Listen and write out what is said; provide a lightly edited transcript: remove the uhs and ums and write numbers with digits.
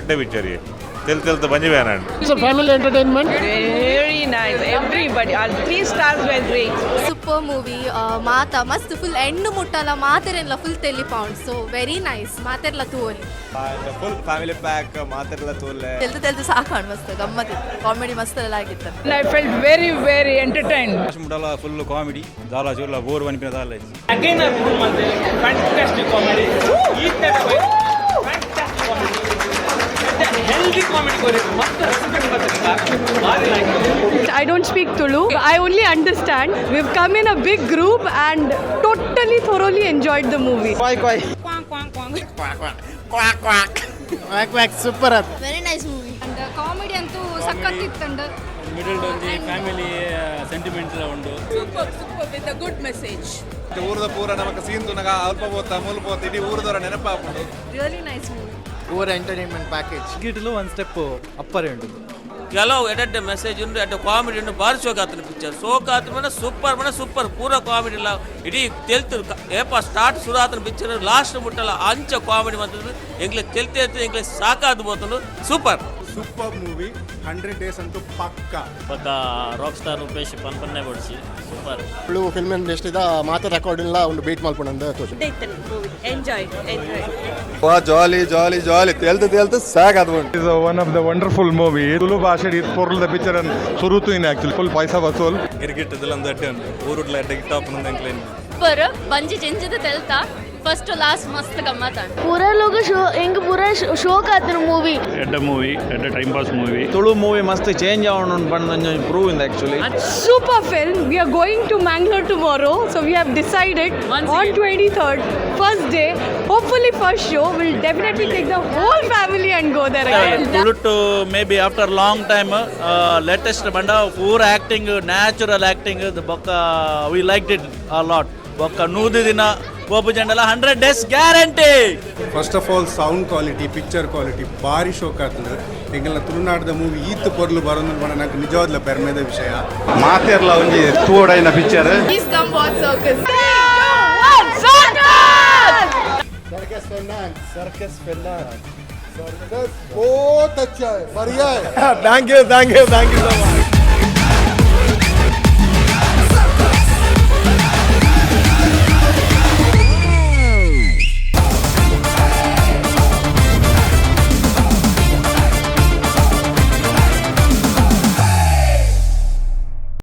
ಎಡ್ಡೆ ಪಿಕ್ಚರ್ ತೆಲ್ ತೆಲ್ತ ಬಂಜಿ ಬೇನಾಂಡ್. It's a family entertainment. Very nice. Everybody, all three stars were great. Super movie ಮಾತ ಮಸ್ತ್ full and ಮುಟ್ಟಲ ಮಾತೆರೆಲ್ಲ full Teli pound, ಸೊ very nice, ಮಾತೆರ್ಲ ತೂವೊಲಿ. Full family pack, ಮಾತೆರ್ಲ ತೂಲೆ. ತೆಲ್ದು ತೆಲ್ದು ಸಾಕಾಣ್, ಮಸ್ತ್ ಗಮ್ಮತ್ತಿತ್ತು, ಕಾಮಿಡಿ ಮಸ್ತ್ ಎಲ್ಲ ಆಗಿತ್ತು. I felt very, very entertained. ಮುಡಲ full comedy, ದಾಲ ಚೂರ್ಲ ಬೋರ್ ಅನ್ಪಿನ ದಾಲ. Again, I put Mante. Fantastic comedy. Eat that away. Fantastic comedy. Healthy comedy ಕೊರಿ ಮಸ್ತ್ ರೆಸ್ಪೆಕ್ಟ್ ಬರ್ತದೆ, ಭಾರಿ like. I don't speak Tulu. I only understand. We've come in a big group and totally thoroughly enjoyed the movie. Super. Very nice movie. Comedy ಅಂತೂ ಸಖತ್ತಿತ್ತಂಡು. Middle ಒಂಜಿ family sentiment ಉಂಡು. Super, super with a good message. ಊರದ ಪೂರ ನಮಕ್ scene ತುನಗ ಅಲ್ಪ ಪೋತ ಮೂಲು ಪೋತ ಇಡೀ ಊರದವರ ನೆನಪಾಪುಂಡು. Really nice movie. Poor entertainment package. ಗಿಟ್ಲು ಒಂದು step ಅಪ್ಪರೇ ಉಂಟು. ಕೆಲವು ಎಡೆಡ್ಡೆ ಮೆಸೇಜ್ ಉಂಡು, ಎಡ್ಡೆ ಕಾಮಿಡಿ ಉಂಡು, ಭಾರಿ ಶೋಕ್ ಆತನ ಪಿಕ್ಚರ್. ಶೋಕ್ ಆತ ಮನೆ ಸೂಪರ್ ಮನೆ ಸೂಪರ್, ಪೂರ ಕಾಮಿಡಿ ಇಲ್ಲ. ಇಡೀ ತೆಲ್ತು ಏಪ ಸ್ಟಾರ್ಟ್ ಶುರು ಆತನ ಪಿಕ್ಚರ್ ಲಾಸ್ಟ್ ಮುಟ್ಟಲ್ಲ ಅಂಚ ಕಾಮಿಡಿ ಬಂತದ್ದು ಎಂಗ್ಲೆ ತೆಲ್ತೆ ಎಂಗ್ಲೆ ಸಾಕಾದ್ ಬೋತನು. ಸೂಪರ್. ಸೂಪರ್ ಮೂವಿ, 100 ಡೇಸ್ ಅಂತೂ ಪಕ್ಕ. ಬೊಕ್ಕ ರಾಕ್ ಸ್ಟಾರ್ ರೂಪೇಶ್ ಪನ್ಪನ್ನೆ ಬಡಿಸಿ ಸೂಪರ್. ತುಳು ಫಿಲ್ಮ್ ಇಂಡಸ್ಟ್ರಿದ ಮಾತ ರೆಕಾರ್ಡ್ ಇಲ್ಲ ಒಂದು ಬೀಟ್ ಮಲ್ಪುಂಡು ತೋಚು. Enjoy, enjoy. Jolly jolly jolly, ತೇಲ್ತು ತೇಲ್ತು ಸಾಕಾದ್. Is one of the wonderful movie. Tulu ಭಾಷೆ ಪೊರ್ಲದ ಪಿಕ್ಚರ್ ಸುರುತು ಇನ್ ಆಕ್ಚುಲಿ ಫುಲ್ ಪೈಸಾ ವಸೂಲ್. ಗಿರ್ಗಿಟ್ ಇದೆಲ್ಲ ಅಡ್ಡೆ ಉಂಟು, ಊರುಡ್ಲ ಅಡ್ಡೆ ಗಿಟ್ಟಾಪುನ ಎಂಕ್ಲೇನ್. ಸೂಪರ್, ಬಂಜಿ ಜಿಂಜಿದ ತೆಲ್ತ, ಫಸ್ಟ್ ಲಾಸ್ಟ್ ಮಸ್ತ್ ಗಮ್ಮತ್ತ. ಪೂರ ಲೋಕ ಶೋ ಹೆಂಗ್ ಪೂರ ಶೋಕ್ ಆತನ ಮೂವಿ. ಎಡ್ಡೆ ಮೂವಿ, ಎಡ್ಡೆ time pass movie. Tulu movie ಮಸ್ತ್ ಚೇಂಜ್ ಅವನು ಬಂದು prove in actually. Super film. We are going to Mangalore tomorrow, so we have decided on 23rd, first day, hopefully first show, we'll definitely take the whole family and go there again. ತುಳುಟು maybe after long time latest ಬಂಡ ಪೂರ acting, natural acting ಬೊಕ್ಕ we like it a lot. ಬೊಕ್ಕ ನೂದು ದಿನ Gopu ಜಂಡಲ, 100 days guarantee. First of all, sound quality, picture quality ಭಾರಿ ಶೋಕ್ ಆಗ್ತದೆ. ಎಂಗಲ್ನ ತುಳುನಾಡದ movie ಈತ್ ಪೊರ್ಲು ಬರೋದು ಪಂಡ ನಂಗೆ ನಿಜವಾದ್ಲ ಪೆರ್ಮೆದ ವಿಷಯ. ಮಾತೆರ್ಲ ಒಂಜಿ ತೂವಡೈನ picture. Please come watch Circus. Circus finance, circus finance. Circus बहुत अच्छा है, बढ़िया है. Thank you, thank you, thank you so much.